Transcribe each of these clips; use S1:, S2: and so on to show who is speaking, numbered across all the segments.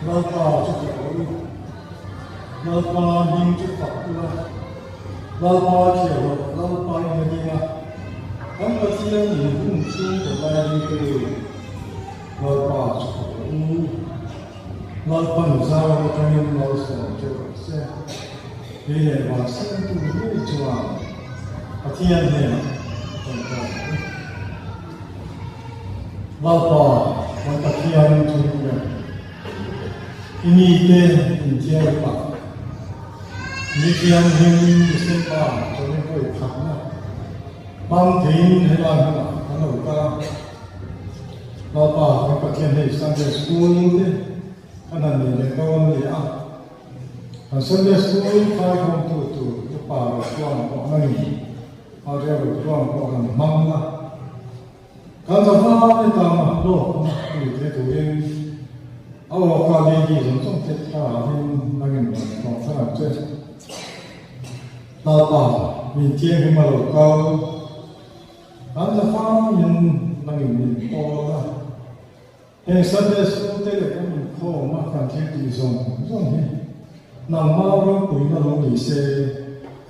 S1: Lalpa chu fak rawh u. Lalpa hming chu fak ula. Lalpa thiahhlawh Lalpa in a ding a, kan Pathian in hun chhung tawh lai ding te u. Lalpa chu fak rawh u. Lalpan Zion atangin malsawm che rawh se. Kei leh van siamtu ngei chuan Pathian hnenah a tawngtai ang u. Lalpa, kan Pathian chu ber, i mite inthiar pah, mi thianghlim December chawlh vawi khatna hmang theiin helai hmunah kan lo kal a. Lalpa, kan Pathian hei Sunday School te kan han nei leh dawn a ni a. Kan Sunday School khaikhawmtu tur upa Rotuang pawh na ni. A rilru chuan pawh kan hmang a, kan zavai tana hlawkna a ni thei turin a awka lady zawng zawng te thlarauin nangin rawn hlawh thar ang che. Lalpa, min thianghlim a lo kal, kan zavaiin nangin min pawl a. Heng Sunday School te leh kan inkhawm a kan thil tih zawng zawng hi nangmah ropuina lo ni se,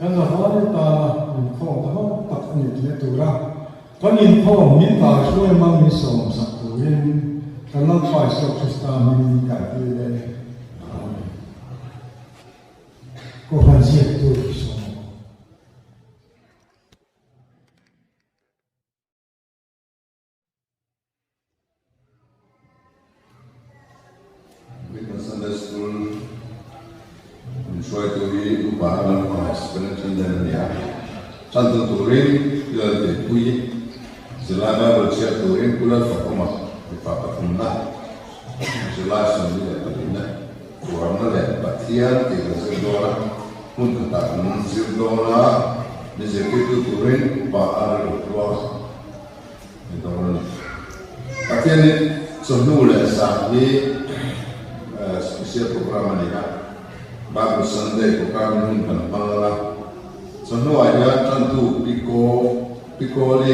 S1: kan zavai tana inkhawm ta hlawm tak a ni tih a tur a, kan inkhawm min kaihruai mang min sawm sak turin kan Lalpa Isua Krista hmingin kan ti leh Amen. Kohhran ziaktu sawm.
S2: Middle Sunday School min hruaitu hi Upa Lalhmangaih Superintendent a ni a, Chantu turin Pi Laltepuii, Zirlai Bible chhiar turin Pu Lalfakawma mipa pathumna, Zirlai 24na, Thuamna leh Pathian tih kan zir dawn a, hmun khatah kan zir dawn a, min zirtirtu turin Upa a rilru tluang. Ni dawn a ni. Pathian hi chawhnu leh zan hi special program a ni a, Bible Sunday program in hun kan hmang ang a, chawhnu ah hian tantu Piko Pikawli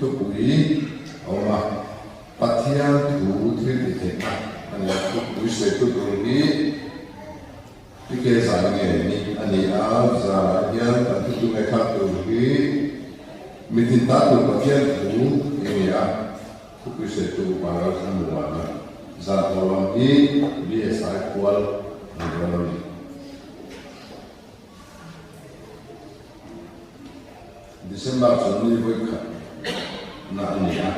S2: thupui a awm a, Pathian thu thil ti theihna a ni a, thupui sawitu tur hi Pike zai nge ni a ni a, zanah hian kan thutu ngaihthlak tur hi Mitin ta tur Pathian thu i ni a, thupui sawitu Upa Lalthlamuana zan thaw lam hi BSI kual ni dawn a ni. December chu ni vawikhat na a ni a,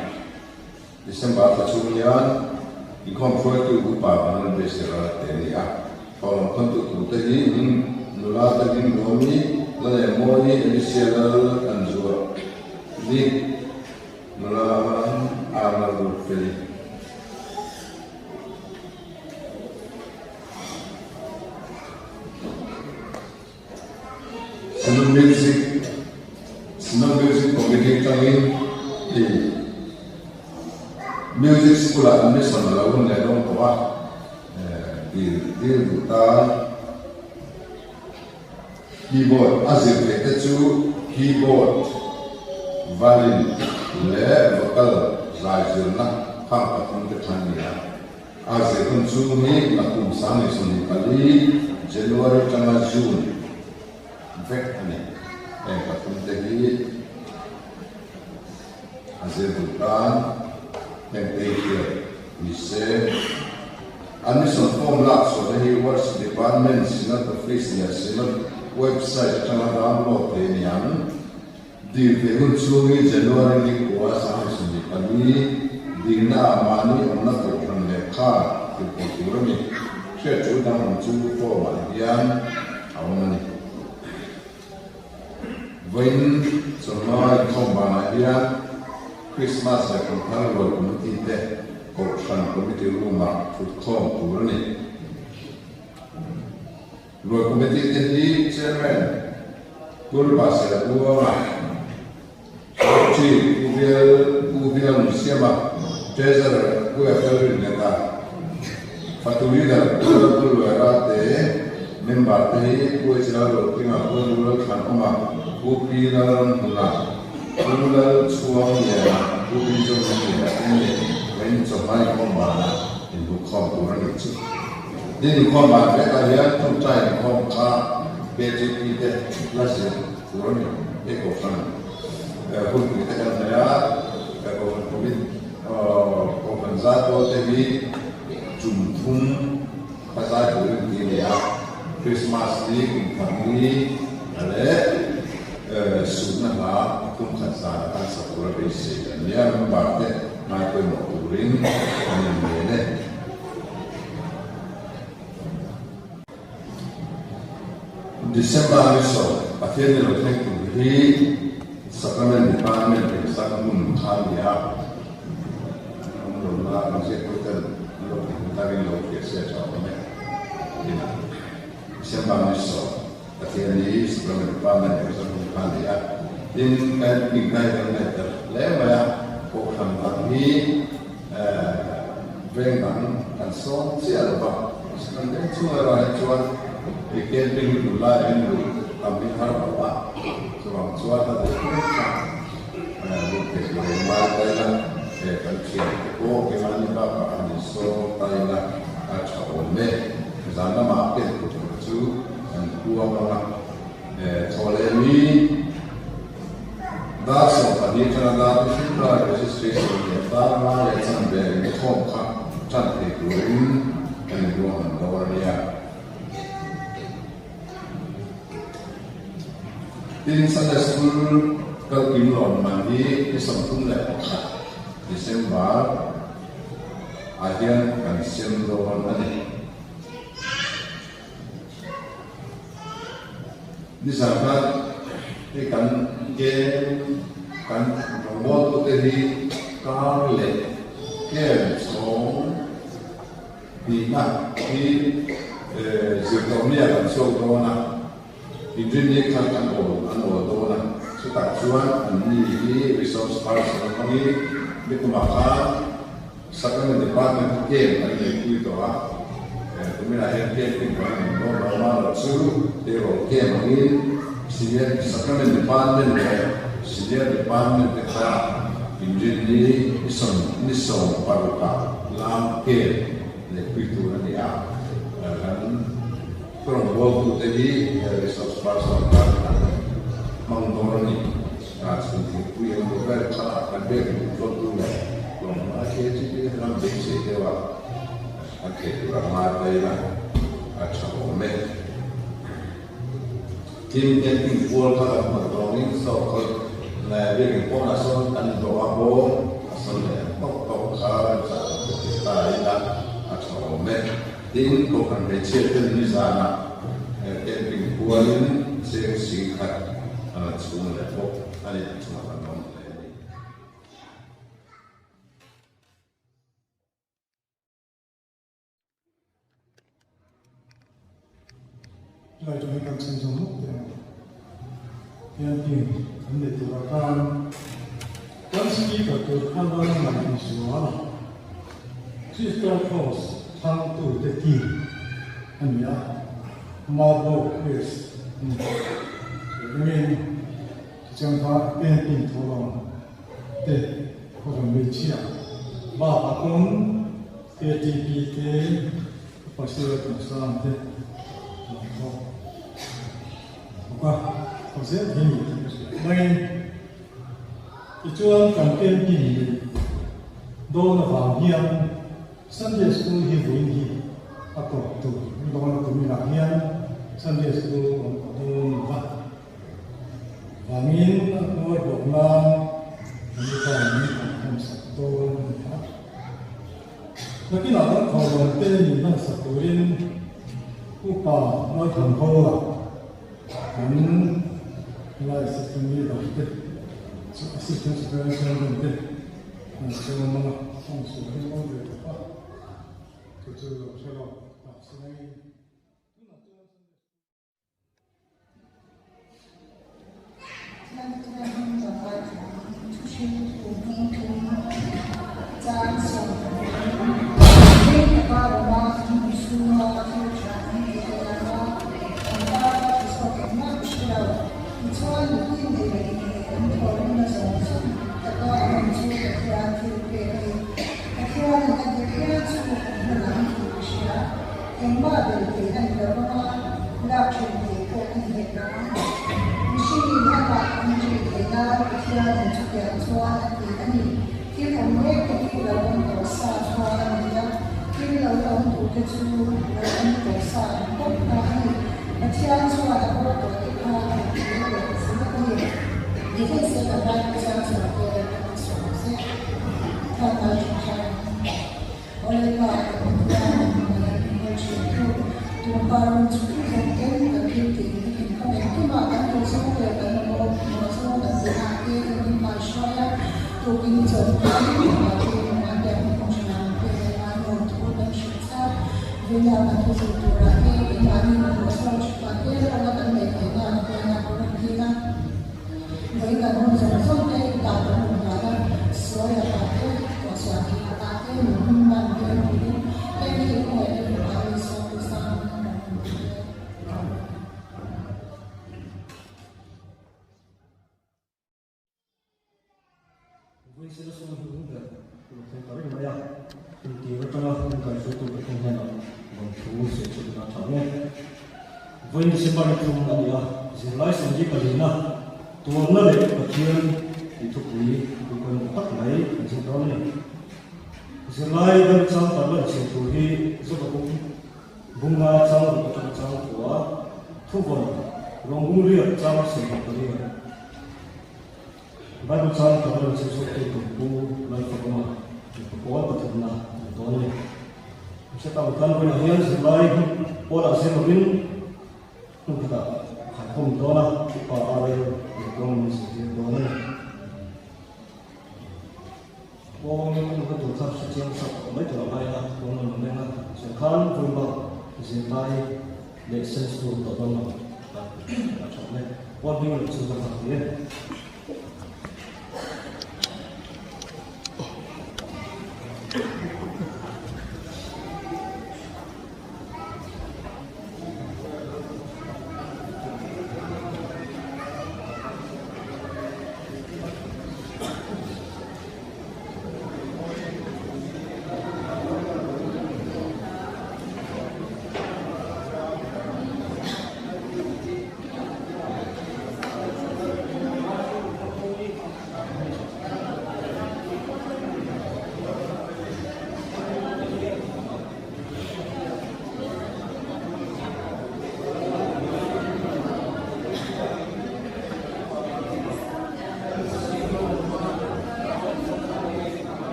S2: December thla chhung hian inkhawm hruaitu Upa Vanlalbesera te a ni a, Thawhlawm khawntu turte hi hming nula te hming Nuami, Lalengmawii, Alicia Lal an zuah ni nula Arnold Rukfeli. Synod Music Synod Music Committee tangin hei Music School ah admission a lo hun leh dawn tawh a, dil dil duh tan keyboard a zir theih te chu keyboard, violin leh vocal zai zirna khang pathum te than ni a. A zir hun chhung hi nakum 2024 January atanga June vek a ni. Heng pathum te hi a zir duh tan heng te hian ni se. Admission form lak chhuahna hi Works Department, Synod Office leh Synod website atanga download thei a ni ang. Dil theih hun chhung hi January ni kua 24 dilna ah mahni awmna kohhran leh kha thilpawh tur a ni. Hriat tul dang awm chu form ah hian a awm a ni. Vawiin chawhma inkhawm banah hian Krismas leh Kumthar Rual Committee te Kohhran Committee Room ah thutkhawm tur a ni. Rual Committee te hi Chairman Purba Serbuanga, Secretary Pu Vial Pu Vial Siama, Treasurer Pu Ethel Rinleta, Fatu Leader Pu Lalpu Luaira te member te hi Pu H Lalrotinga, Pu Andrew Lalthlanawma, Pu P Lalramhluna, Pu Lalchhuangliana, Pu Benjamin Liana te ni. Vawiin chawhma inkhawm banah inhmuhkhawm tur a nih chu. Tin inkhawm ban vekah hian ṭawngṭai inkhawm kha KTP te la zir tur a ni. Hei Kohhran hunpui te kan nei a, Kohhran Committee Kohhran zaipawl te hi tum thum kha zai turin ti a ni a, Krismas ni, kum thar ni leh suhna hla tum khat zan a kan sak tur a beisei a nia, member te ngai pawimawh turin an inngen e. December ni sawm Pathian ni lo thleng tur hi Sacrament Department exam hun kha a ni a, an lo la an ziak pawh ten an lo ti hun takin lo hria se a tha awm e. Tina December ni sawm Pathian ni Sacrament Department exam hun kha a ni a, tin kan inkai kan ngaih tel hle mai a, Kohhran dang hi Veng dang kan sawm chiah lo va, kan veng chhung erawh hi chuan i camping hi duh lai in luh tam hi har lo a, chuvang chuan a duh hle kha luh theih tur in ngai ta ila, he kan thian te pawh keimahni bakah an insawm ta ila a tha awm e. Zan lamah pen tur tur chu kan kuang ang a, thaw leh mi. Dar 12 atanga dar hriat registration leh dar nga leh chanve inkhawm kha tan thei turin kan inruahman dawn a nia. Tin, Sunday School kalkim lawmman hi ni 31 December ah hian kan sem dawn a ni. Nizan khan hei kan game kan rawngbawltute hi kar leh kem chhawng hnihna hi zirtawhnia kan chhuak dawn a, inrinni khan kan awl an awl dawn a, chutah chuan anni hi resource person hmangin nikumah khan Sacrament Department hi camp an neihpui tawh a, kuminah hian camping kan nei dawn lo a, lo chu tirawl camp angin Senior Sacrament Department leh Senior Department te kha inrinni ni sawm ni sawm parukah lam camp neihpui tur a ni a, kan rawngbawltute hi resource person tan an hmang dawn a ni. Chhun thingpui an duh ber kha kan pek duh tlawttu leh tlawmhma a thlir chi te ram beisei deuh a an theih tur a ngai phei la a tha awm e. Tin, camping pual kha kan hman tawngin saw khawi leh biakin pawnah sawn kan dawh a bawm a sawn leh ang tawk tawk kha remchah kan pe thei ta ila a tha awm e. Tin, Kohhran hmeichhia ten nizanah camping pualin cheng singkhat a la chhung leh bawk a ni a chungah kan awm hle a ni.
S1: Lai tawng hi kan chhun zawm mawp teh ang. Camping kan nei turah khan kan speaker tur khan ram a ngaih zual a, Krista Cross thlangtute team a ni a, Marburg West a ni. Chuvangin tichuan kha camping tho lam te khawhran hmeichhia bakah pawn KTP te Pastor Tungsang te an thawk bawk a, thawk zel thei ni tih ka hria mai. Tichuan kan camping neih dawn avang hian Sunday School hi vawiin hi a tawp tur dawn a tuminah hian Sunday School awm ta dawn lo va. Vangin a hnuai bawk nan kan upa in an hmansak dawn a ni a. Nakinah kan thawhlawm te min hmansak turin upa Lalthanhawla kan helai assistant leader te chu assistant superintendent te an sawm ang a, sawm sual hi an awm ve tawp a, chu chu lo hre lawk ta si nangin tunah chuan
S3: Pathian chuan a ti a ni. Thil awm mek te hi lo awm tawh sa kha a ni a, thil lo la awm tur te chu lo awm tawh sa ang tawp kha a ni. Pathian chuan a bo tawh te kha a rawn thlir leh zel a ni. Ni hlei se kan Bible chuan chhuah te kan chhuah zet kha ngai thin kha a ni. Awle pa kan Pathian kan hmangaih min hawi thin tu, tun pa rawn chhuk zawk ten kan thil tih ni thin kawng engkimah kan duh zawng leh kan mamawh mamawh zawng kan tih ah te kan in hmai hruai a, tukin chawlhkar in ah te nungah te an hmang thin ang te leh mahni thu kan hrilh chak vela kan thu zir tur ah te keimahni mamawh zawng thin ah te hlawkna kan neih theih nan hnenah kan rawn dil a. Vawi kan hun zawng zawng te i ta kan rawn hlan a, sual lakah te, tuahsuah thei lakah te, min hming man veng turin heng hi khawngaih na fapa Isua Krista hmingin kan rawn ti e. Amen.
S1: Vawi sela sawn hi ung ber tur thei ta reng mai a, intir atanga hun kaihruaitu Pathian hnenah lawmthu sawi chu ina tha nge. Vawiin December ni thum a ni a, zirlai sawmli palina tuarna leh Pathian tih thupui bul pawimawh tak mai kan zir dawn a ni. Zirlai dang chang tam lan chhiar tur hi Zova bung bunga chang ruk atanga chang thua thuvawn rawngbung riak chang 28. Bible chang tam lan chhiar zawk tu tur Pu Lalfakawma mipa pawl pathumna a ni dawn a ni. Hre tak kan vawiinah hian zirlai hmun pawlah zir lovin hmun khatah khaikhawm dawn a, upa RL leh kawng min zirtir dawn a ni. Kawng awmna tur kha hre chiang sak tawh mai tur a ngai a, kawng a lo meng a, chuan khan vawi bak zirlai leh sense tur tawh dawn lo a tha awm e. Pawn hming leh chu ka nghak thei e.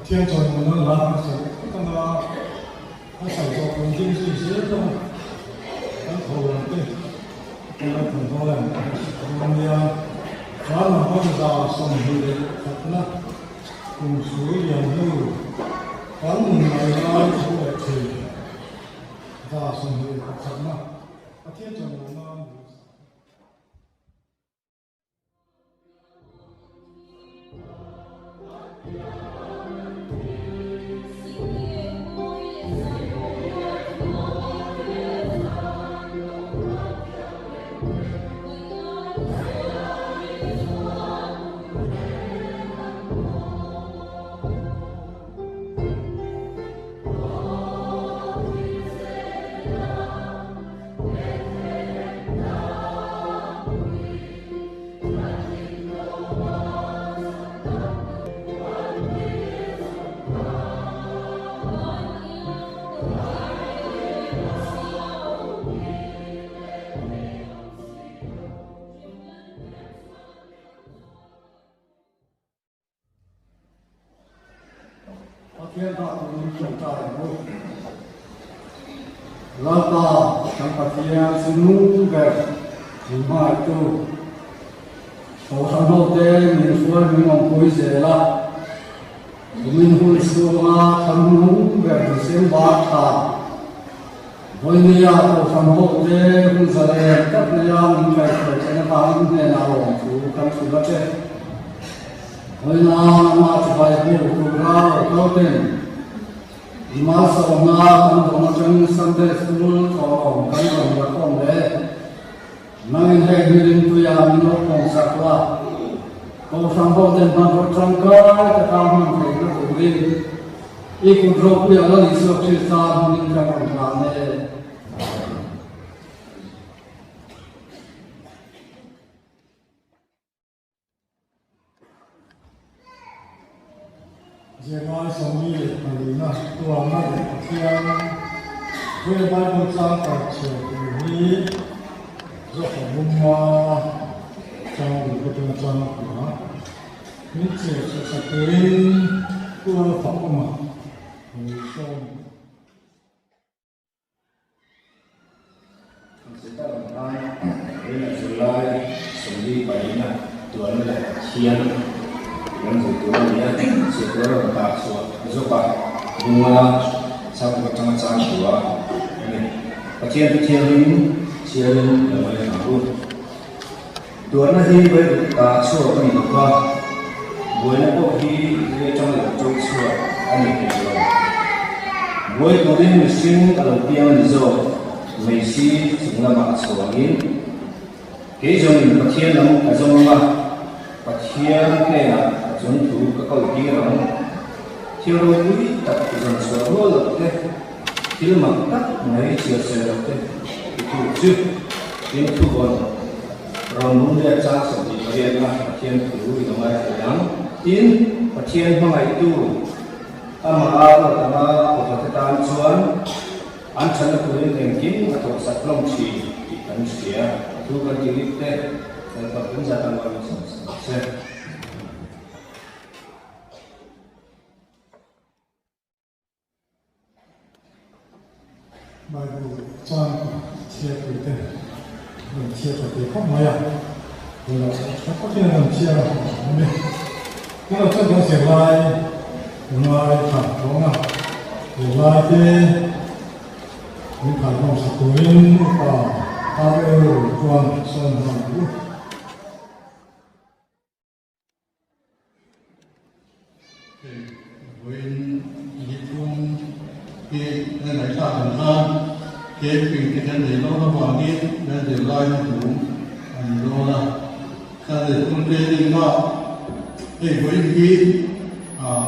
S1: Pathian chawimawi nan hla kan sawi phawt ang a, a sawi zawh kan ding zui zel dawn a, kan tho lam te kan lo than dawn em kan hre dawn a nia. Hla number 21na kum hrui lian hnu kan nun mai lai thu leh thei 21na Pathian chawimawi nan. Pathian dah turin tawngtai ang u. Lalpa kan Pathian chu nung ber min hmangaihtu Kohhran hote min hruai min awmpui zel a, kumin hun chhunga kan nung ber December thla vawinia Kohhran hote hun zalen tak maia min kaihhruai theihna vangin hnenah lawmthu kan hrilh a che. Vawiina nangmah chibai buk tura lo kal ten i malsawmna kan dawn atangin Sunday School thawhlawm kan rawn la khawm le. Nangin heng hi ringtuia min lo kawngsak la, Kohhran ho ten hmanraw tangkai taka hman theihna turin i kut ropuia la Isua Krista hmingin ka rawn hlan e. Zirlai 44na tuamna leh Pathian Thuia Bible chang kar chhiar tur hi Zofa Mumma chang ru ka tuna chang a hmu a. Min chhiar chhuahsak turin Pu Lalfakawma a lo sawm.
S4: Vawiinah zirlai 45na tuarna leh Pathian kan zir tur a ni a, zir tur a rawn tar chhuah zawk a, bunga chhangkawp atanga chang tua a ni. Pathian chu thianghlim chhiarin lo ngaithla ang u. Tuarna hi Bible ta chhuak a ni lo va, buaina pawh hi ri atanga lo to chhuak a ni thei lo. Buai turin mihring a lo piang a ni zawk, mai si chung lamah a chhuangin, Kei zawngin Pathian lam ka zawng ang a, Pathian hnenah ka chung thu ka kawi tir ang. Thil ropui tak zawn chhuah rual loh te, thil mak tak mai chhiar sel loh te i thu chu tin thuvawn rawn lung leh chang 28 a Pathian thu i lo ngaithla ang. Tin, Pathian hmangaihtu amah a ruat anga a kawhate tan chuan an thatna turin engkim a thawhsak hlawm thin tih kan hria. A thu kan ti rik te, Lalpa kan zat a ngawi chhan che.
S1: Bible chang chhiarpui te rawn chhiar tha thei khawp mai a, tunah tha takin an rawn chhiar a awm e. Tunah chuan kan zirlai ngai tha tawng a, zirlai te min khalhawm sak turin upa RL chuan sawn hman ang u.
S5: Hei vawiin ni thum hi kan ngaihthlak ang khan camping te kan nei dawn avangin kan zirlaina hmu a ni dawn a. Sunday school training ah hei vawiin hi ah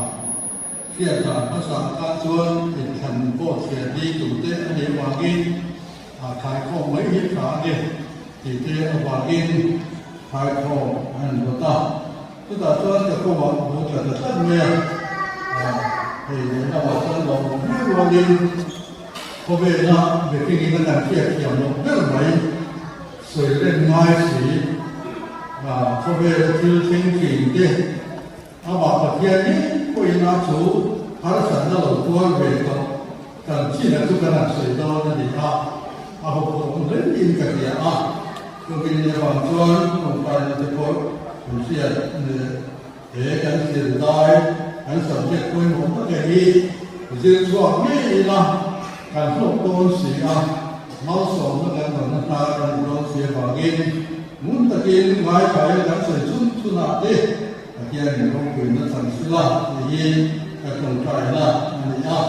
S5: hriat dan hmasa khan chuan inthlan pawh chhiar hi tute a nih avangin ah khaikhawm mai hi tha a ni tih te avangin khaikhawm an rawt a. Chutah chuan ka kawngah lo tla ta tlat mai a, hei lehlamah chuan lo awm viau rualin khawvela mihringin a kan hriat thiam loh ber mai, sawi reng ngai si, khawvela thil thleng thin te. Amah Pathian ngei pawhin a chu harsatna lo tuar ve tawh chanchin a chu kan han sawi dawn a ni a, a huphurhawm hle niin ka hria a. Chuvin avang chuan tawngtaina te pawh kan hriat he kan zirlai kan subject pawimawh taka hi zir chhuak ngei ila kan hlawk dawn si a, malsawmna kan rawn hnar a nih dawn si avangin ngun takin ngaithla kan sawi chhun chhunah te Pathianin ropuina chhan sila tih hi ka tawngtaina a ni a.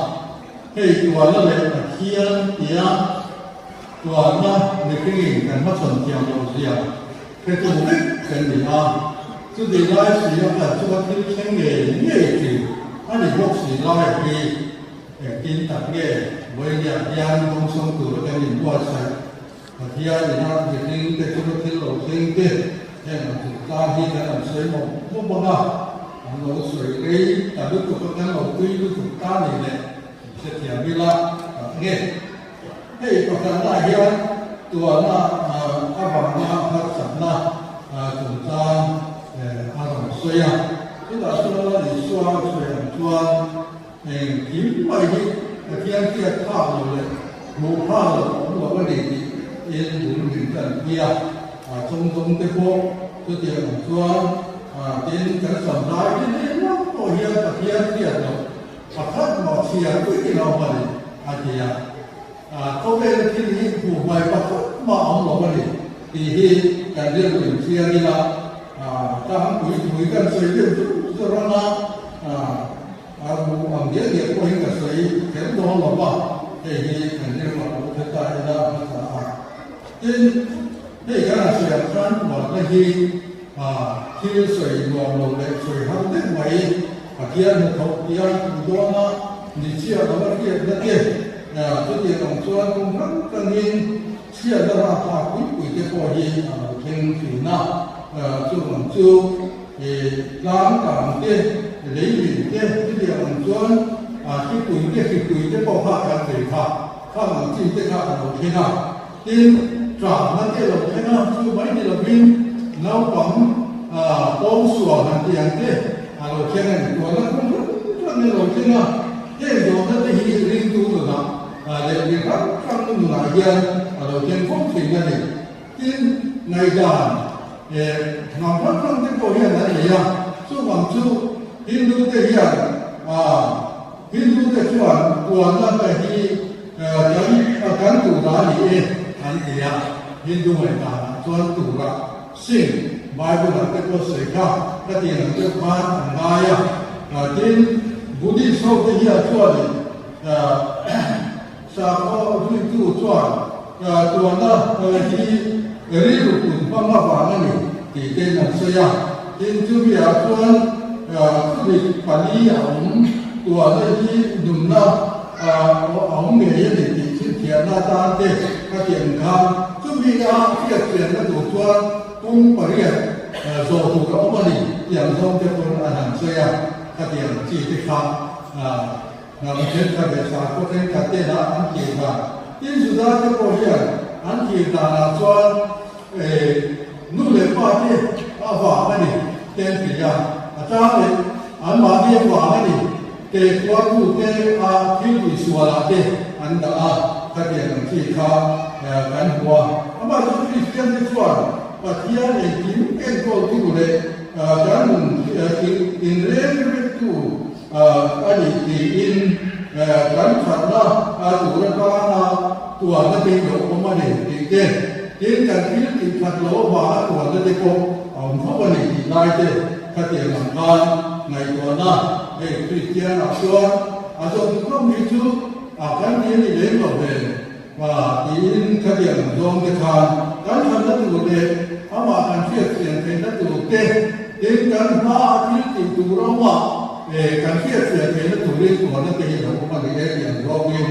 S5: Hei tuahna leh Pathian tia tuahna mihringin kan hmachhawn thiam loh zia hretu vek kan ni a. Chutih lai si a kan chunga thil thleng ngei ngei thin a ni bawk si lai hi engtin tak nge vawiiniah hian dawngsawng tura kan inbuatsaih Pathian ina mihring te chunga thil lo thleng te heng ang chungchang hi kan han sawi mawp mawp ang a, an lo sawi rei ta lutuk a, kan lo tui lutuk ta ni leh in hrethiam ila tak nge. Hei pakhatna hian tuahna avanga harsatna chungchang a rawn sawi a, chutah chuan a Isua a sawi ang chuan Engkim mai hi Pathian hriat phak lo leh hmuh phak lo awm lo a ni tih in bul min tan pui a, a chawngzawng te pawh chutiang ang chuan tin kan sam lai te nen lam pawh hian Pathian hriat loh pakhat mah chhiar pui lo a ni a ti a. Khawvela thil hi hmuh hmai pakhat mah awm lo a ni tih hi kan rilru in chiang ila, tlangpui thui kan sawi deuh zut zut anga a hmuh ang diak diak pawhin ka sawi kher dawn lo va, hei hi kan rilru a lo hre ta ila hmasa a. Tin, hei kan han sawi ang khan tuarna hi thil sawi nuam lo leh sawi har deuh mai Pathian hnathawk tia hmuh dawna ni chiah lo a hriatna te, chutiang ang chuan kum hrang hrangin chhiatna rapthlak pui pui te pawh hi a lo thleng thin a. Chuvang chu tlang kang te, leilin te, chutiang ang chuan hripui te, hripui te pawh kha kan vei kha, khang ang chi te kha a lo thleng a. Tin, ṭahna te lo thleng a, chu mai ni lovin naupang pawngsual han ti ang te a lo thleng a ni. Tuahna kawng hrang hrang a lo thleng a, heng zawhna te hi ringtu nunah leh mi hrang hrang nunah hian a lo thleng fo thin a ni. Tin, ngaihdan hnam hrang hrang te pawh hian an nei a, chuvang chu Hindu te hian Hindu te chuan tuahna te hi Kan kan tura a ni e an ti a, Hindu ngaihdanah chuan tura sing Bible ah te pawh sawi kha ka tih ang deuh khan an ngai a, tin Buddhist ho te hian chuanin sakhaw zuitu chuan tuahna hi rilru pun hmang avang a ni tih tein an sawi a, tin chumi ah chuan thudik pali a awm tuahna hi nunna A awm ngei a ni tih chhinthiahna atan te ka ti ang khan chumi a hriatchianna tur chuan kawng pariat zawh tur a awm a ni tih ang zawng te pawn an han sawi a, ka ti ang chi te kha hnam thenkhat leh sakhaw thenkhat tena an thlir dan. Tin Juda te pawh hian an thlir danah chuan nu leh pa te a vang a ni te an ti a, a chang leh anmahni a vang a ni. Te khuartute a thil tih sualah te an dah a, khatiang ang chi kha kan hmu a. Amah chu Kristian te chuan Pathian engkim enkawltu leh kan nun inrengrektu a nih tiin kan thatna tur atana tuarna te hi lo awm a ni tih te, tin kan thil tih that loh avanga tuarna te pawh a awm tho a ni tih lai te khatiang ang khan ngaihtuahna Hei Kristian ah chuan a zawng zawng hi chu a kan ti a ni lem lo ve pa tiin khatiang ang zawng te khan kan thatna tur leh amah kan hriat chian theihna tur te tin kan hma a thil tih tur a awm a kan hriat chian theihna turin tuahna te hi a lo awm a ni e tih ang zawngin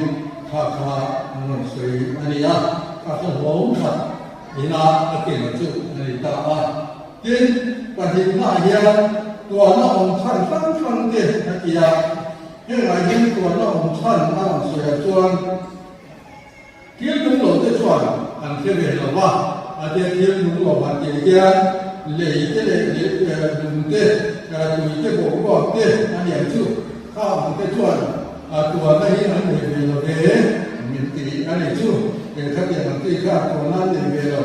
S5: kha kha an rawn sawi a ni a, kha kha hlawm khat ina a keng chu a ni ta a. Tin, pahnihnaah hian tuahna awm chhan hrang hrang te a ti a, hengah hian tuahna awm chhan a rawn sawiah chuan thil nung lo te chuan an hre ve lo va, a tia thil nung lo han tih hian Lei te leh lung te, tui te, boruak te a ni ang chu. Kha ang te chuan tuahna hi an nei ve lo ve min ti a ni chu. Khatiang ang chi kha tuahna an nei ve lo.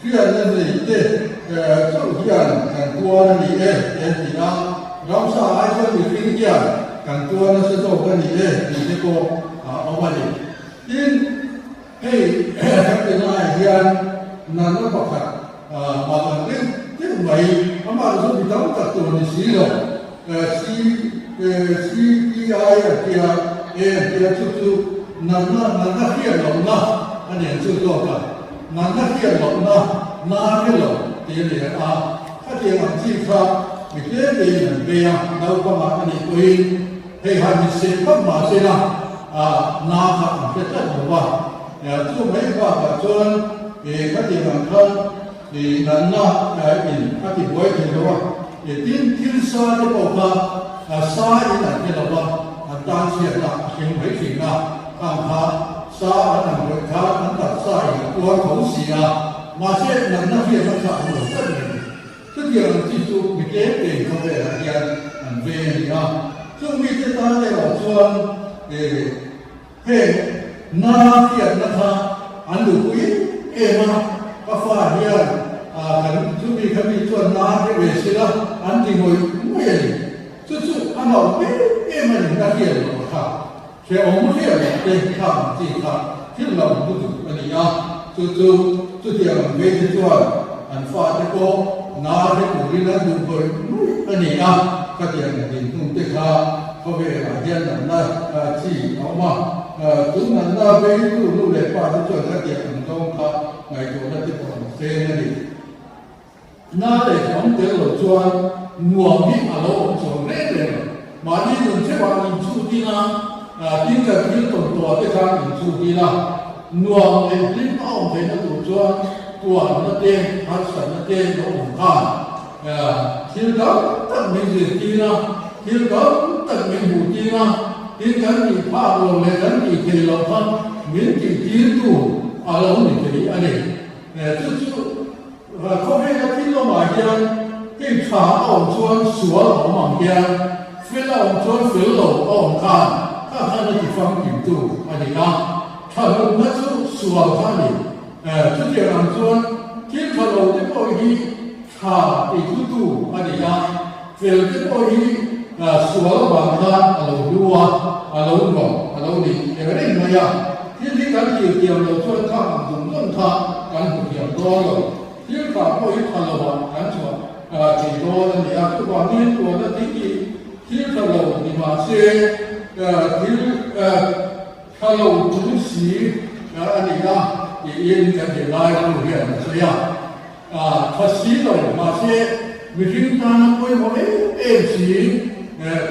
S5: Hriatna nei te chauh hian kan tuar a ni e ti an ti a, ramsa ai chuan mihring hian kan tuar nasa zawk a ni e tih te pawh a awm a ni. Tin, hei kan ti laiah hian natna pakhat mah kan deuh deuh mai, amah chu mi tam tak tur ni si lo, CPI an ti a, A an ti a, chu chu natna natna hriat lohna a ni ang chu zawk a. Natna hriat lohna na hre lo tih a ni a, khatiang ang chi kha mi tlem tein an vei a, naupangah a nih pawhin hei han in seh phawt mah se la na kha an hre tlat lo va. Chu mai bakah chuan khatiang ang khan natna in a ti buai thei lo a, tin thil sa te pawh kha sa in an hre lo va, an tan chhiatna a thleng mai thin a, khang kha Sa an han rawih khan an taksa in a tuar tho si a, mahse natna hriatna kha an lo tlat mai ni. Chutiang ang chi chu mi tlem tein khawvelah hian an vei a ni a, chung mite tan erawh chuan heng na hriatna kha an duhpui em em a, ka fa hian kan chumi kha mi chuan na hre ve sila an ti ngawih ngawih a ni. Chu chu a mauh em em a ni, na hriat loh kha. Hrehawm hriat loh te kha ang chi kha thil lo lutuk a ni a, chu chu chutiang ang vei te chuan an fate pawh na hre turin an duh ngawih ngawih a ni a, khatiang dinhmun te kha khawvelah hian natna chi a awm a, chu natna veitu nu leh pa te chuan khatiang ang zawng kha ngaihtuahna te pawh an seng a ni. Na leh awm tel lo chuan nuam hi a lo awm chuang reng reng lo. Mahni nun theuhah inchhut ila, tin kan thil tawn tawh te khan inchhut ila, nuam leh hlim a awm theihna tur chuan tuanna te, harsatna te lo awm khan thil tam tak min zirtir a, thil tam tak min hmuhtir a, tin kan tih phak lo leh kan tih theih loh kha min tihtirtu a lo ni thei a ni. Chu chu Khawvela thil awmah hian hei tha a awm chuan sual a awm ang hian fel a awm chuan fel lo a awm khan kha khan a ti famkimtu a ni a, tha hlumna chu sual kha a ni. Chutiang ang chuan thil tha lo te pawh hi tha tihlutu a ni a, fel te pawh hi sual avang khan a lo hlu a, a lo nuam a lo ni reng mai a. Thil hi kan thlir thiam lo chuan kha ang zawng zawng kha kan hmu thiam dawn lo. Thil tha pawh hi tha lovah kan chhuah thei dawn a ni a. Chuvangin tuahna thil hi thil tha lo ni mah se thil tha lo chung si a ni a tiin kan zirlai ho hian a sawi a. Tha si lo mah se mihring tana pawimawh em em si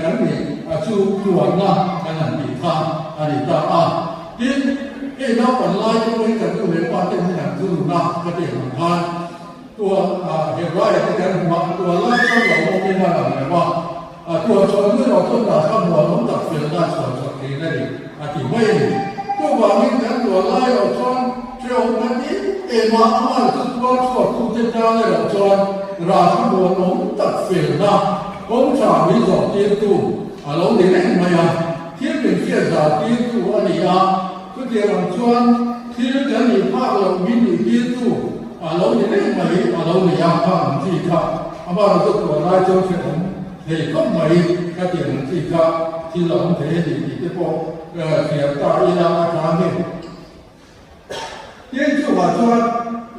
S5: kan nih chu tuarna kan han tih kha a ni ta a. Tin, hei naupan lai te pawhin kan nu leh pa ten min han thunun a ka tih ang khan tuah Hebraia te kan hmu a, tuah lai chuan lo awm in a lang lo a, tuah chhuah hnu erawh chuan dah kha muan awm tak felna a chhuah chhuah thin a ni a ti mai a ni. Chuvangin kan tuah lai erawh chuan hrehawm kan ti em a, amah chu tuar chhuak tute tan erawh chuan rah kha muan awm tak felna kawng tha min zawh tirtu a lo ni reng mai a, thil min hriat zah tirtu a ni a, chutiang ang chuan thil kan nih phak loh min nih tirtu a lo ni reng mai a lo ni a, kha ang chi kha amah erawh chu tuah lai chuan hrehawm thei khawp mai ka tiang ang chi kha thil a awm thei a ni tih te pawh thiam ta ila a tha nge. Tin chuvah chuan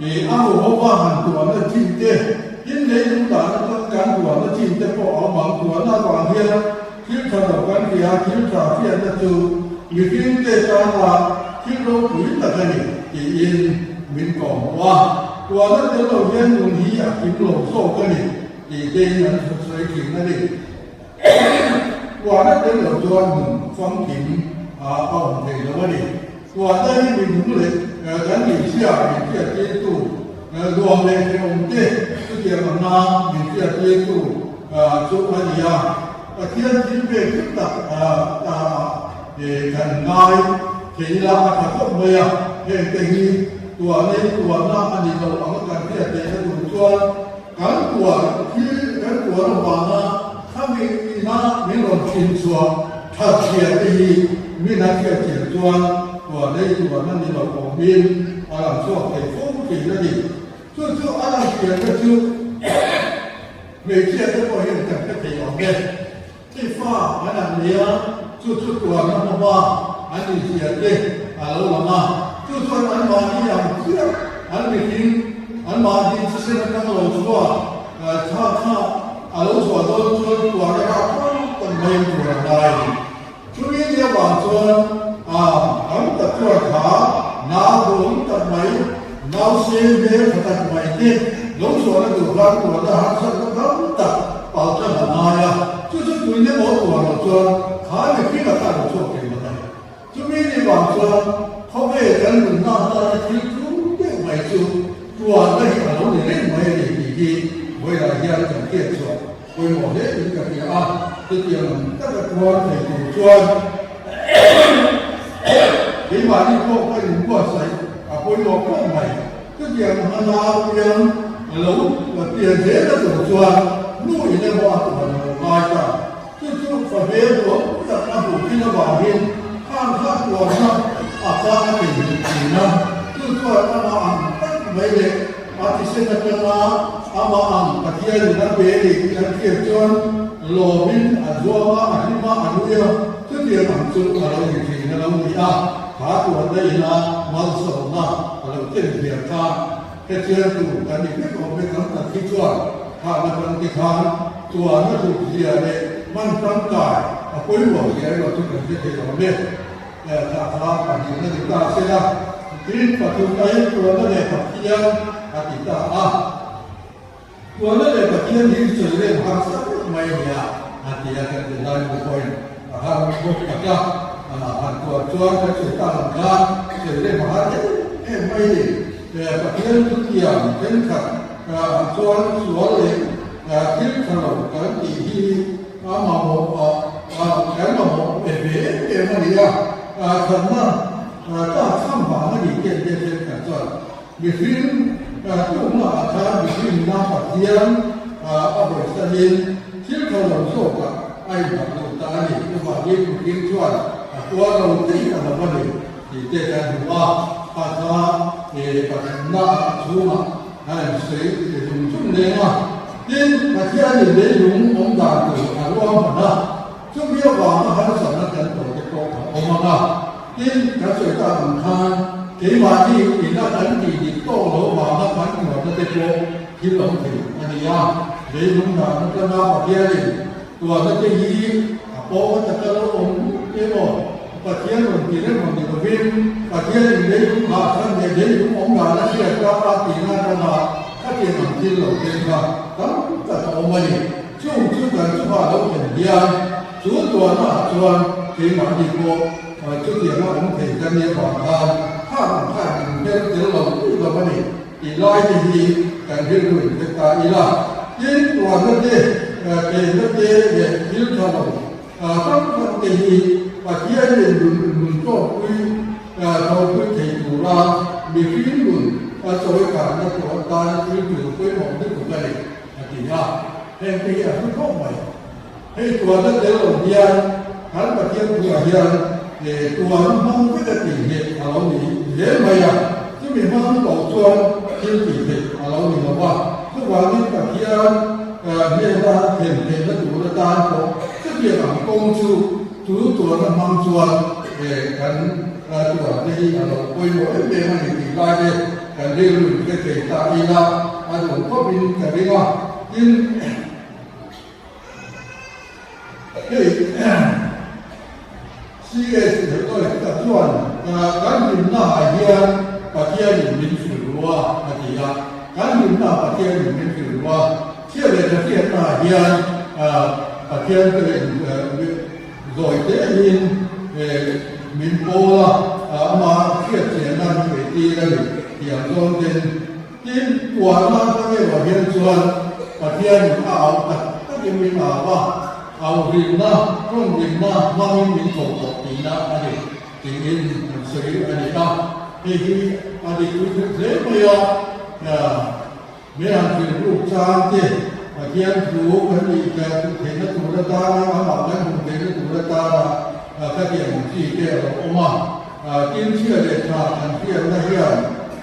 S5: i a ho ho va han tuahna chin te, tin leilung dahna chuan kan tuahna chin te pawh a awm ang. Tuahna avang hian thil tha lo kan hria, thil tha hriatna chu mihring te tana thil ropui tak a ni tiin min kawhhmuh a. Tuahna tel lo hian nun hi a kim lo zawk a ni tih tein an sawi thin a ni. Tuahna tel lo chuan nun famkim a awm thei lo a ni. Tuahna hi mi nung leh kan hmeichhia min hriattirtu, nuam leh hrehawm te chutiang anga min hriattirtu chu a ni a. Pathian thil pek thil tak kan ngai thei ila a tha khawp mai a. Hengte hi tuahna hi tuahna a ni lo anga kan hriat theihna tur chuan. Kan tuar thil kan tuar avanga khami ina min rawn thin chhuah that chhia te hi min a hriat chian chuan tuar lei tuarna ni lo awmin a lang chhuak thei fo thin a ni. Chu chu a lang chianna chu hmeichhia te pawh hian kan hre thei awm e. Hei fa an an nei a, chu chu tuarna hmaba an inhria te a lo lang a, chu chuan anmahni ang chiah an mihring, anmahni thisen atang lo chhuak tha kha a lo chhuah dawn chuan tuarna rah tlang tak mai an tuar a ngai a ni. Chumi ni avang chuan a tam tak chuan kha nau duhawm tak mai, nau se hmel tha tak mai te lo chhuahna tur khan tuarna harsatna tam tak pal tlang a ngai a, chu chu tuin emaw tuar loh chuan kha mihring a kha lo chhuak thei lo a ni. Chumi ni vang chuan khawvel kan nunna atana thil tlum deuh mai chu tuarna hi a lo ni reng mai a ni tih hi vawilah hian kan hriat chhuah pawimawh hle in ka hria a, chutiang ang taka tuar thei tur chuan keimahni pawh ka inbuatsaih a pawimawh khawp mai. Chutiang anga nau piang lo pian zel a tur chuan nu in emaw a tuar lo ngai ta. Chu chu fa hmel duam tak a hmuh thin avangin khang kha tuarna a kha a theihnghilh thin a, chu chuan amah ang tak mai leh a thisen atanga amah ang Pathianin a pe ni tih an hriat chuan lawmin a zuam a, a hlim a, a nui a, chutiang ang chu a lo ni thin a lo ni a, kha tuarna ina malsawmna a lo ken hliam kha hetiang tur kan ni vek awm vek ang tak hi chuan khahna kan ti khan Tuahna duhzia leh hman tangkai a pawimawh zia erawh chu kan hre thei lo le. Thlah kha pahnihna ni ta se la, tin pathum aiin tuahna leh Pathian a ti ta a. Tuahna leh Pathian hi sawi reng harsa deuh mai a nia a ti a, kan ti lai mu pawhin a har bawk tak a. Han tuah chuan kan sawi tak ang khan sawi reng a har em em mai a ni. Pathian chutiang thenkhat chuan sual leh Thil tha lo kan tih hi a mamawh a, kan mamawh ve ve em em a ni a, thatna tlak chham vang a ni tih te thenkhat chuan mihring tlukna ah khan mihrinna Pathian a hawisanin thil tha lo zawkah a inhak lo ta a ni. Chuvangin mihring chuan a tuar lo thei ta lo a ni tih te kan hmu a, kha kha Pathianna chhungah A in sawi ti zung zung leng a, tin, Pathianin leilung awm dan tur a ruahman a, chumi avanga harsatna kan tawh te pawh a awm ang a. Tin, kan sawi tak ang khan keimahni ina kan tih dik tawk lo vanga kan tuarna te pawh thil awm thei a ni a, leilung dan atanga Pathianin tuarna te hi a pawng ataka lo awm emaw Pathian rawn ti reng ang ni lovin, Pathianin leilung nghah chhan leh leilung awm dan a hriat ta a tihna atanga khatiang ang thil lo thleng kha tam tak a awm a ni. Chung chu kan chungah lo thlen hian chu tuahna ah chuan keimahni pawh chutianga awm thei ka nia vang khan khang ang khan min hmer tel lo pui lo a ni tih lai te hi kan rilru in hre ta ila. Tin, tuahna te, tlenna te leh thil tha lo Hrang hrang te hi Pathianin nun nun tawkpui thawhpui thei tura mihring nun a chawi karna tur atana thil tur pawimawh lutuk a ni, a ti a. Heng te hi a hlu khawp mai. Hei tuahna tel lo hian kan Pathian thuah hian tuahna hmang vek a tih hi a lo ni zel mai a, chumi hmang tawh chuan thil tih theih a lo ni lo va. Chuvangin Pathian hnena thlen theihna tur atan pawh chutiang ang kawng chu chu tuarna hmang chuan kan tuar te hi a lo pawimawh em em a ni tih lai te kan rilru in hre thei ta ila a duh khawpin ka ring a. Tin, hei CS Hetoy tak chuan kan hlimna ah hian Pathianin min hrilh ru a a ti a, kan hlimna ah Pathianin min hrilh ru a, chhiat leh thathriatna ah hian Pathian te zawi tehin min pawl a, ama hriat chianna min beitir a ni tih ang zawng ten. Tin, tuahna atang erawh hian chuan Pathianin a au tak takin min au a, au rinna, tawng rinna hmangin min tho tawh tihna a ni tiin an sawi a ni a. Hei hi a dik pui thei hle mai a. Min han hrilh ruk chang te, Pathian thu kan nih theihna tur atana, amah kan hmuh theihna tur atana khatiang ang chi te a lo awm a. Tin chhia leh tha kan hriatna hian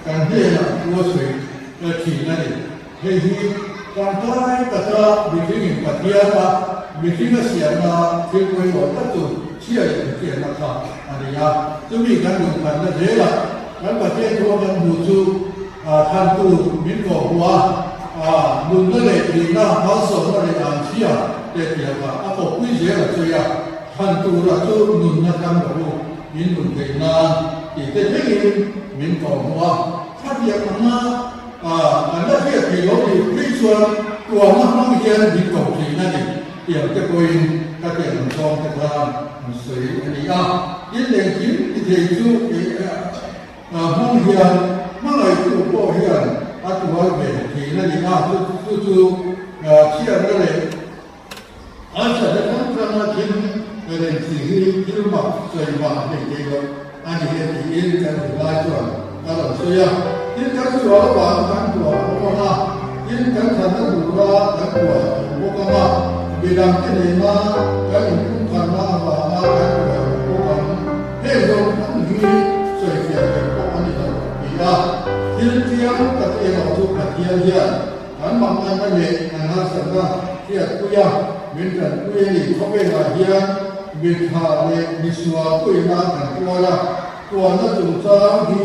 S5: kan hnenah thu a sawi thin a ni. Hei hi tangkai taka mihringin Pathian a mihring a siamna thil pawimawh tak chu chhia leh inhriatna kha a ni a. Chumi kan lungkhatna zelah kan Pathian thu a kan hmuh chu Thantu min kawh hmuh a, nunna leh thihna, malsawmna leh anchhia te tiangah a kawppui zel a sawi a, Thantura chu nunna tlang rawh u, in nun theih nan tih te thlengin min kawh hmuh a. Khatiang anga kan la hriat theih lo nih phei chuan tuahna hmang hian min ko thin a ni tiang te pawhin ka tiang ang zawng te khan an sawi a ni a. Tin, engkim ti thei chu Hmang hian hmangaihtu pawh hian a tuar ve thin a ni a, chu chu chhiatna leh harsatna hrang hranga thil reng si hi thil mak sawi mah hlei thei loh a ni e tiin kan zirlai chuan a rawn sawi a. Tin, kan sual avanga kan tuar a awm ang a, tin, kan thatna tura kan tuar a awm bawk ang a, midangte nena kan inpumkhatna avanga kan tuar a awm bawk ang. Heng zawng zawng hi sawifiah theih pawh a ni lo ti a, thil chiang tak erawh chu Pathian hian kan manganna leh kan harsatna hriatpui a, min tanpui a ni. Khawvelah hian mitha leh misual puina kan tuar a, tuarna chungchang hi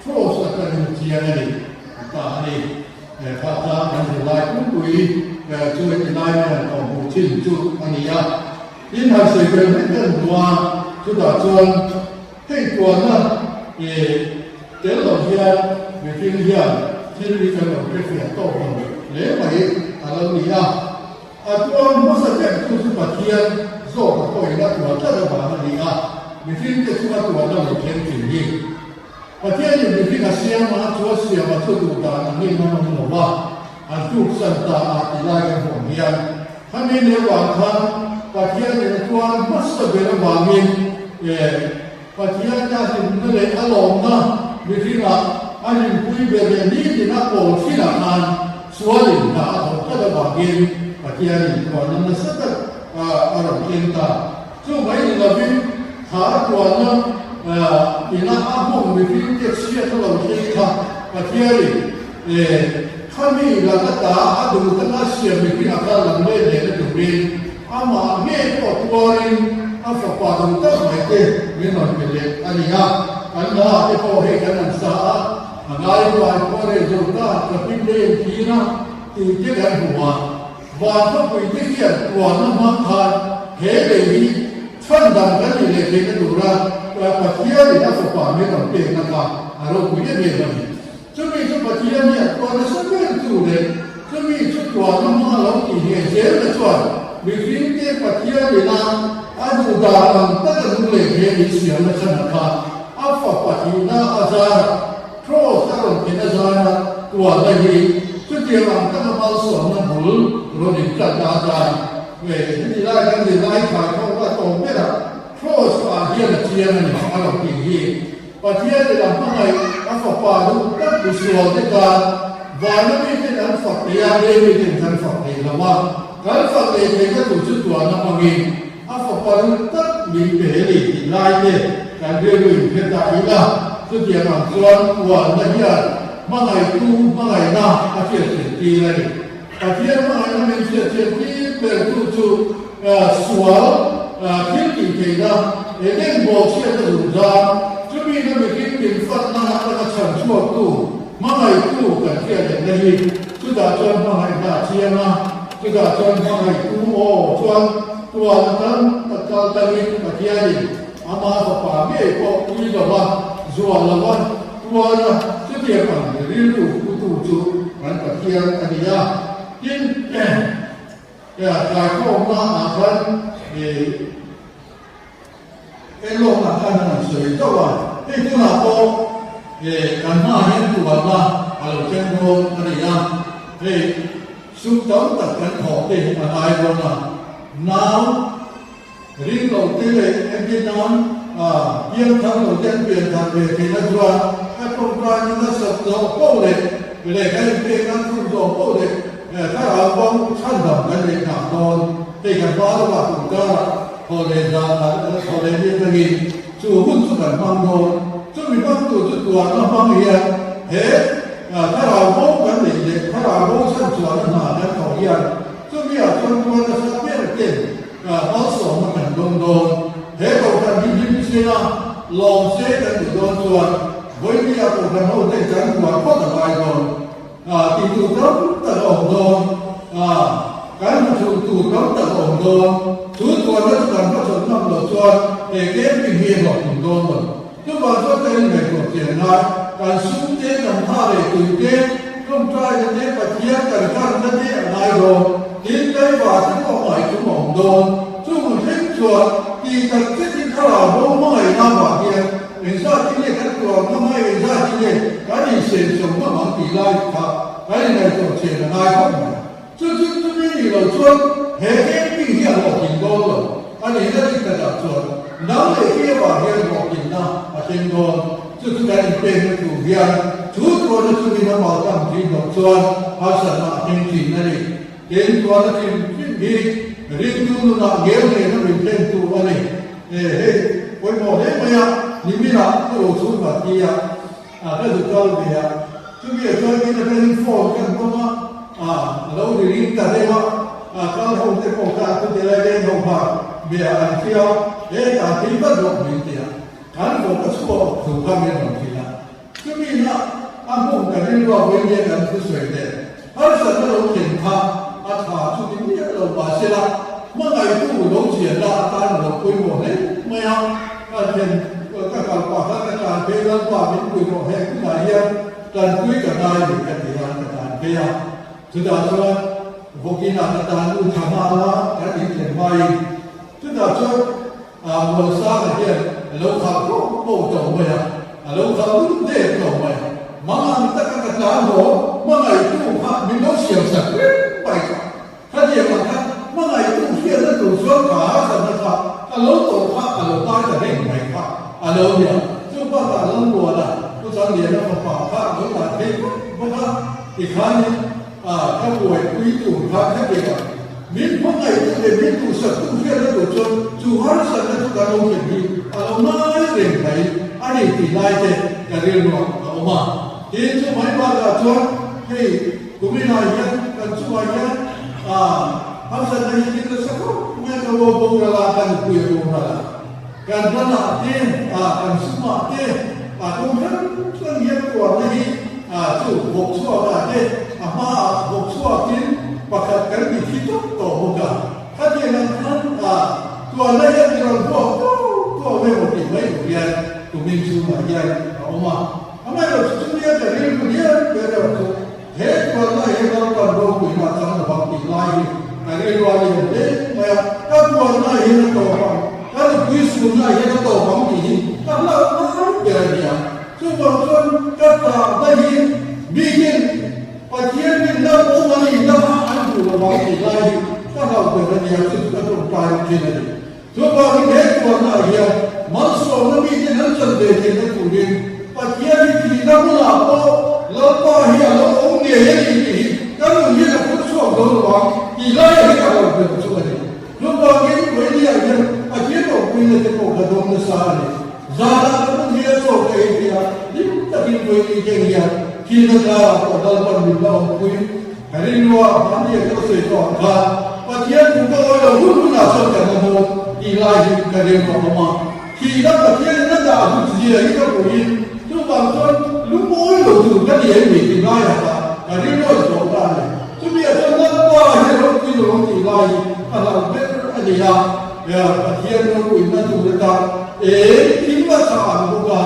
S5: Cross atangin chiang a ni a ta a ni. Kha tlang kan zirlai pumpui chu heti lai hian a awm thin chu a ni a. Tin, han sawi ber mai kan hmu a, chutah chuan hei tuahna tel lo hian mihring hian thil hi kan lo hrefiah tawk lo hle mai a lo ni a. A tuar hmasa ber tu chu Pathian zawk a pawhin a tuar tlat avang a ni a, mihringte chu a tuarna lo thleng thin hi. Pathianin mihring a siam a, chu a siam a chu duh dan angin an awm lo va, an tluksan ta a ti lai kan hmuh ang hian khami leh vang khan Pathianin a tuar hmasa ber avangin Pathian a hlimna leh a lawmna mihringah a hlimpui ber leh nitin a pawl thinah khan sualin hna a thawk tlat avangin Pathianin tuarna nasa tak a rawn thleng ta. Chu mai ni lovin kha a tuahna ina a hmung mihring te chhiat a lo thleng kha Pathianin khami laka ta a duh taka siam mihring a kal lam let lehna turin amah ngei pawh tuarin a fapa duh tak mai te min rawn pe leh a ni a. Kan hla te pawh hei kan han sa a, a ngai ruai khua rei zo ta ka hlim leh engtin a tih te kan hmu a. Vankhawpui te hian tuahna hmang khan he lei hi chhandam kan nih leh theihna tura Pathianin a fapa min rawn pekna kha a ropui em em a ni. Chumi chu Pathian hian tuah nasa ber tu leh chumi chu tuahna hmanga lo tih ngheh zelna chuan mihringte Pathianina a duh dan ang taka nung leh he min siamna chhanah kha a fapa thihna a zarah Cross a rawn khen a zana tuahna hi chutiang ang taka malsawmna bul rawn intlatna atan nge heti lai kan ni lai khai pawh ka tawp berah Cross ah hian a chiang a ni a rawn tih hi. Pathian in a hmangaih a fapa duh tak misual te tan vana miten an fak thei a, he miten kan fak thei lo a, kan fak leh theihna tur chu tuahna hmangin A fapa ru tak min pe a ni tih lai te kan rilru in hre ta ila, chutiang ang chuan uanna hian hmangaihtu hmangaihna a hriatchhian tir a ni. Pathian hmangaihna min hriatchhian tir ber tu chu sual thil tih theihna, eng eng bawhchhiatna zungzang, chumi na mihring min fatna atanga chhan chhuaktu hmangaihtu kan hriat lehna hi chutah chuan hmangaihna a chiang a. Chutah chuan hmangaihtu aw chuan tuan tam tak kal tangin Pathianin ama fapa ngei pawh pui lova, zuah lova tuan a, chutiang ang rilru putu chu kan Pathian a ni a. Tin, tlaikhawmna ah khan Elawkna khan an han sawi zauh a, hei tunah pawh kan hmaah hian tuanna a lo thleng dawn a ni a, hei sum tam tak kan thawh te a ngai dawn a, nau ring lo te leh engtin nan piang thar lo te an pian thar ve theihna chuan ka tawngtaina nasat zawh poh leh. Leh kan inpek nan thun zawng pawh leh thlarau bawng chhandam kan neih nghah dawn. Hei kan hma lamah kum karah thaw leh zan thaw leh ni atangin chu hun chu kan hmang dawn. Chumi hmangtu chu tuarna hmang hian he thlarau bawng kan neih leh thlarau bawng chhanchhuahna hna kan thawh hian chumi ah chuan tuar nasa ber ten malsawmna kan dawng dawn. He kohhran hi hlim chhina lawm se kan duh dawn chuan Vawinia kohhran ho ten kan huar phawt a ngai dawn. Tih tur tam tak a awm dawn. Kan hmuchhuh tur tam tak a awm dawn. Chu tuarna chu kan hmachhawn ngam loh chuan he camping hi a hlawhtlung dawn lo. Chuvang chuan kan inngaihtuah chian ngai, kan sum te, kan tha leh tui te, tawngtaina te, Pathian kan hlanna te a ngai dawn. Tin, tlaivar te pawh ngaihtum a awm dawn. Chung thleng chuan tih tak zetin thlarau bo hmangaihna vang hian engzat hi nge kan tuar ngam a, engzat hi nge kan insenso ngam ang tih lai kha kan inngaihtuah chian a ngai khawp mai. Chu chu chumi nih loh chuan he camping hi a hlawhtling dawn lo a nih na dik takah chuan nang leh hi avang hian hlawhtlinna a thleng dawn. Chu chu kan inpekna tur hian chu tuarna chungin a maltlang thin loh chuan harsatna a thleng thin a ni. Tin, tuarna hrim hrim hi ringtu nunah ngel ngeina min thlentu a ni. Hei pawimawh hle mai a, niminah ka lo chhung vat hi a. A ka zu kal ve a, chumi ah chuan in atangin phone kan hmang a, a lo ri ring ta deuh a, a kal ho te pawh kha chuti lai leng ho kha bia an hria a, he ta thil vat rawh min ti a, kan vawk a chhuak thu kha min rawn hrilh a, chumi na a hmun ka rilruak vawi nge kan thusawi nen harsatna lo thlen kha a tha chu ni miah lo mahsela hmangaihtu lo chianna atan a lo pawimawh hle mai a, ka thlen Ka kal pah khan ka tlan phei Lalpa min pui rawh heng hunah hian tanpui ka ngai ni ka ti a, ka tlan phei a. Chutah chuan vawkinah ka tan lut tha nghal a, kan inthlen hmain chutah chuan Mualsanga hian a lo khal pawh pawh tawh mai a, a lo khal lut der tawh mai. Mangang taka ka tlan haw hmangaihtu kha min lo siamsak reng mai kha. Khatiang ang kha hmangaihtu hriatna tur chuan ka harsatna kha ka lo tawh kha a lo kai ta reng mai kha a lo nia. Chu bakah Lalmuana Pu Changliana fapa kha a lo tan thei vak bawk a, tikhanin a ka buaipui tur kha khatiang ang min hmangaihtu leh min duhsaktu hriatna tur chuan chu harsatna chu kan lo thlen hi a lo ngai reng mai a ni tih lai te ka rilruah a awm a. Tin, chu mai bakah chuan hei Kuminah hian kan chungah hian harsatna hi thil nasa khawp mai ka lo boral a, ka nupui a boral a. Kan ranah te, kan sumah te, kawng hrang hrang hian tuarna hi chu vawk chhuakah te, a hmaah vawk chhuakin pakhat kan ti thi tawp tawh bawk a. Khatiang ang khan tuarna hian mi rawn vuak tuau tuau emaw tih mai tur hian kumin chhungah hian a awm a. Amaherawhchu chu nia ka rilru hian ber erawh chu he tuarna hi Lalpan ropuina a chang lovang tih lai hi ka rilru a lian hle mai a, ka tuarna hian a tawp ang, ka nupui sunna hian a tawp ang tih hi ka hlauh ngai ber a ni a. Chuvang chuan ka tahna hi bikin Pathian rinna awm a nih na kha an duh lovang tih lai hi ka hlauh ber a ni a, chu chu ka tawngtai thin a ni. Chuvangin he tuarnaah hian malsawmna miten an chan ve theihna turin Pathian hi thihna hmunah pawh Lalpa hi a lo awm ngei a ni tih hi kan nun hian a phur chhuak zo lo ang tih laiah hi ka hlauh ber chu a ni. Chuvangin Vawinia hian Pathian awmpuina te pawh ka dawng nasa a ni. Zanah ka nun hi a chaw ka ei thei a, hlim takin Vawinia keng hian thihna karah pawh Lalpan min la awmpui. Ka rilrua mahni a kal sawi tawh ang khan Pathian thu ka awi lo hun hunah chuan ka hna dawn tih lai hi ka rilru a awm a. Thihna Pathian in a dah hlut zia hi ka hmuhin chuvang chuan lungawi lo tur ka ni em ni tih laiah kha ka rilru a inzawh ta a ni. Chumi ah chuan Lalpa hi a ropui lo ang tih lai hi ka hlauh ber a ni a. Pathian ropuina tur atan eng thim a chah ang bawk a,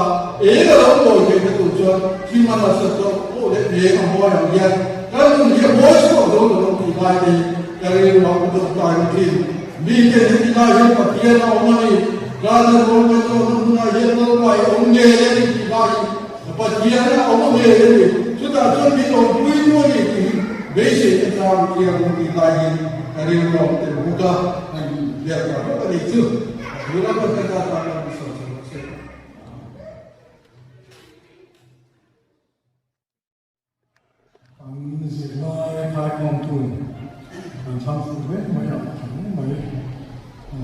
S5: eng a lo mawi theihna tur chuan thim a nasa tawh pawh leh eng a mawi ang hian kan nun hi a mawi chhuak dawn lo ang tih lai te hi ka rilru ah ka dawngtai na thin. Mite heti lai hian Pathian a awm a ni, Rana rual kan zawhna hmunah hian Lalpa i awm ngei a ni tih lai hi Pathian a awm ngei a ni, chutah chuan min awmpui tu a ni tih hi beisei te chang thiang ang tih lai hi ka rilru a awm tel bawk a, an biak ta bawk a ni chu. A thu lam an ka ta tan a ni sawi chho rawh se.
S1: thlang fuh hle mai a, a tha hle mai.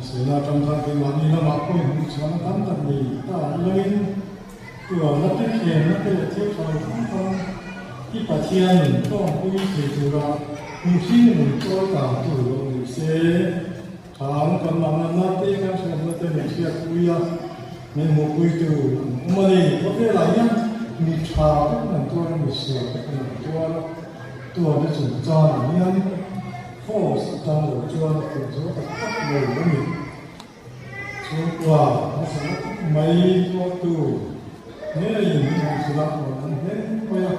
S1: Sela atang khan keimahni lamah pawh inhmuh chhuahna tam tak nei ta ilangin tuarna te, thlemna te leh thil tha lo hrang hrang hi Pathianin tawngpui thei tura mihring min chawi kang tu lo ni se. Thang kan mahna te kan hriatna te min hriatpui a, min hmuhpuitu an awm a ni. Khawvelah hian mi tha te kan tuar a, mi sual te kan tuar a, tuarna chungchangah hian Force atang lo chuan a tih zo tak tak lo a ni. Chhungkua hmasa tak mai tuartu ngeiin min han hrilh a, rawn an hle mai a,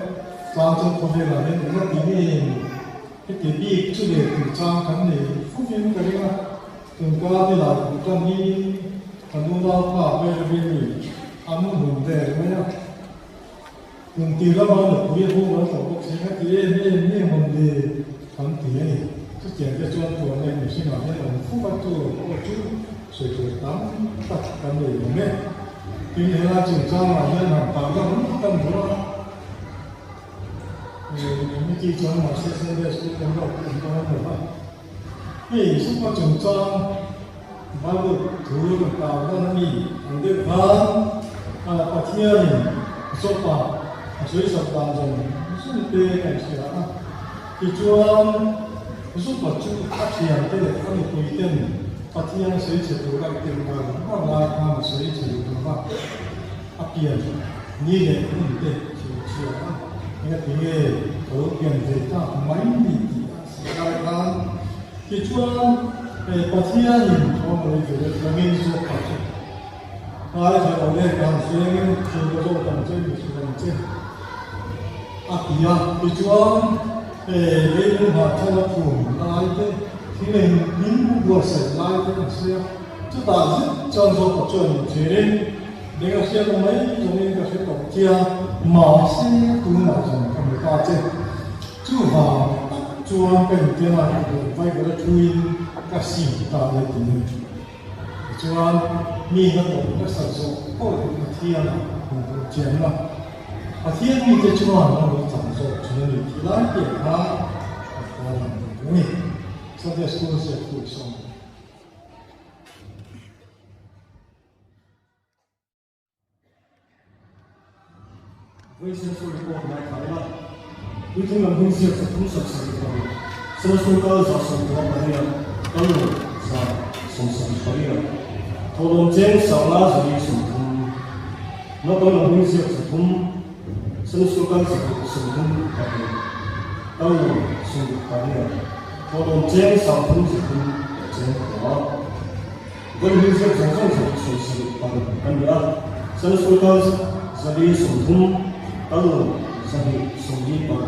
S1: tlang chuan khawvelah hian eng a ti nge heti bik chu leh tih chang kan nei fuvin ka ring a, tunkar ni lai kum tan hi ka nunau pa vel rin a mu hmun vel mai a. Kum tih lama nupui a hung ral tawh bawk si kha ti em em nge mawn le kan ti a ni. Chutiang te chuan tuan leh mihringah hian awm fuk a tur pawh chu sawi tur tam tak kan nei awm e. Tin helai chungchangah hian han tah deuh ringawt kan duh a, committee chuan mahse Sunday School kan lo awm dawn lo va. Hei Zopa chungchang Bible thu rawn tar dawn a mi ang deuh khan Pathianin Zopa a sawisak dan zawng zawng te kan hria a. Tichuan Zopa chu a thiante leh a nupui ten Pathian sawi chhe tur a tirh ngar ngar lai khan a sawi chhe duh lo va, a pian ni leh hun te chhinchhiah a, engatinge ka lo pian ve tak mai ni tih a Silai khan tichuan Pathianin thawmawih ve rengin zawk ta che. Ngaithla lo leh kan hrengin thil ka zawt ang che, mi hrilh ang che a ti a. Tichuan leilung hahchal a phum lai te, thil engkim buatsaih lai te an sawi a. Chutah zet chuan zawk chuan inchhirin beng a hriat mai zawngin ka hre tawh che a, mahse tunah zawng ka hmu ta che. Chuvang tak chuan ka intiang a, ka duh Bible a thuin ka sim ta le ti ni. Tichuan mi na tawh nasa zawk pawh hi Pathian ah hmu duh chianna. Pathian mite chuan an lo chang zawk thin a ni tih lai piah kha ka tarlang duh a ni. Sunday School ziaktu sawm.
S6: Vawiin Senso report ngaithla ila, puitling lam hming ziak 375, Senso kal 168, kal lo 178, thawhlawm cheng 530, naupang lam hming ziak 300, Senso kal 132, kal lo 68, thawhlawm cheng 330 leh cheng kua. Vawi hming ziak zawng zawng 176 kan ni a, Sunday kal 430, kal lo 245,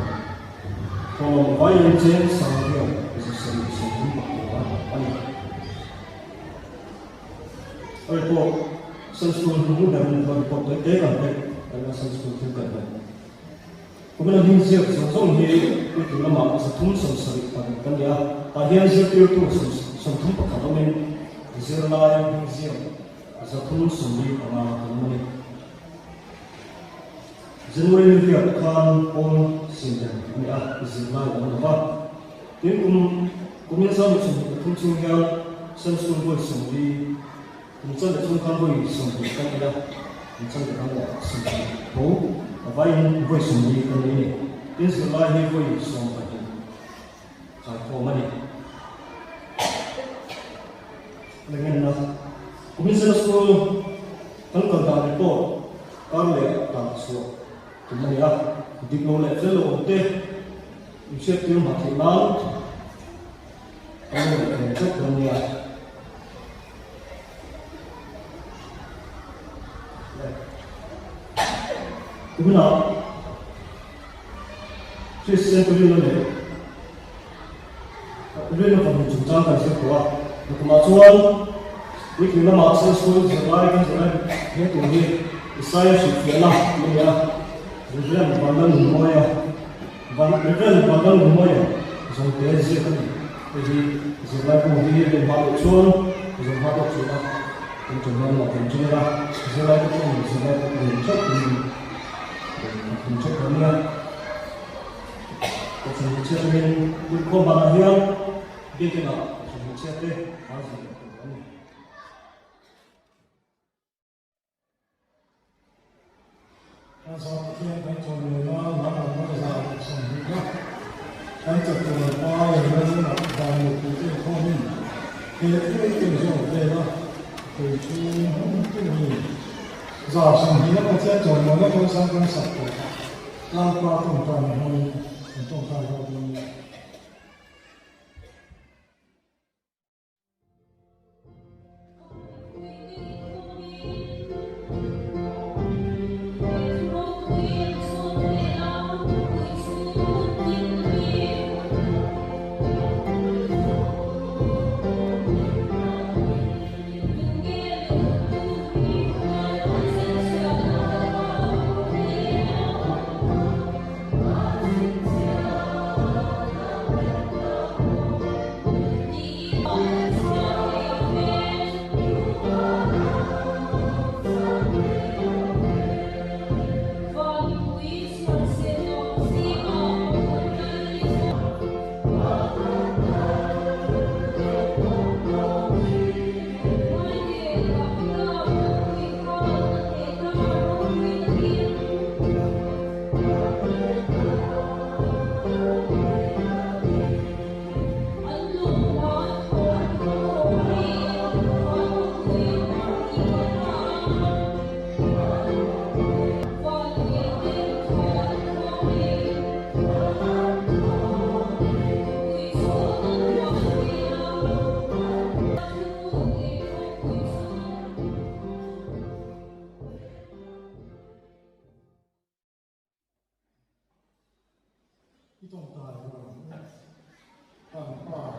S6: thawhlawm vaiin cheng sangriat 734 a ni. A report, Sunday School hnu berin va report tawi te kan pek kan a Sunday School thil kan hmu. Kumin a hming ziak zawng zawng hi puitling lamah 376 kan ni a, tah hian zirtirtu 31 awmin zirlai hming ziak 375 kan awm a ni. January ni riat khan pawn siamrem a ni a, zirlai a awm lo va. Tin kum kumin 2023 chhung hian Sunday School vawi 40 Kum chan leh chhung khan vawi 20 kan ei a, kum chan leh khan leh 20 tho a vaiin vawi 40 kan ei a ni. Tin zirlai hi vawi 12 khaikhawm a ni. Lengenna, Kumin Zela School kan kal dan report kar leh dan chhuah tum a ni a, dik lo leh fel lo awm te inhriattir hma theih nan kan lo leh thei tlat dawn nia. Tunah Kristian te rinna leh rinna pahnih chungchang kan zir tawh a, nakumah chuan puitling lamah Sunday School zirlai kan zirlai he tur hi Isaia hrilhfiahna a ni a, Reverend Vanlalnunmawia Van Reverend Vanlalnunmawia zawngte ziak a ni. Hei hi zirlai bu hi rin hma deuh chuan zawm hma deuh thin a, kan ṭan hian mah kan ṭin a, zirlai te pawhin zirlai te pawhin ṭheuh in kan thun ṭheuh dawn nia. Kohhran hmeichhia atangin inkhawm banah hian Biakinah Kohhran hmeichhia te hla zir leh tur a ni.
S1: Kan Sa Pathian kan chawngnuna lam ang rawn zah leh 20 a, kan chatuan pa leh lalnunah dan mipui te inkhawmin he thil tum zawk vel a kei chu hmun tin hi za 20 a Pathian chawngnuna kawlsang kan sak tawh a, Lalpa tawngtaina hmangin kan tawngtai ho dawn nia. I tawngtai ho ang u. Kan Pa.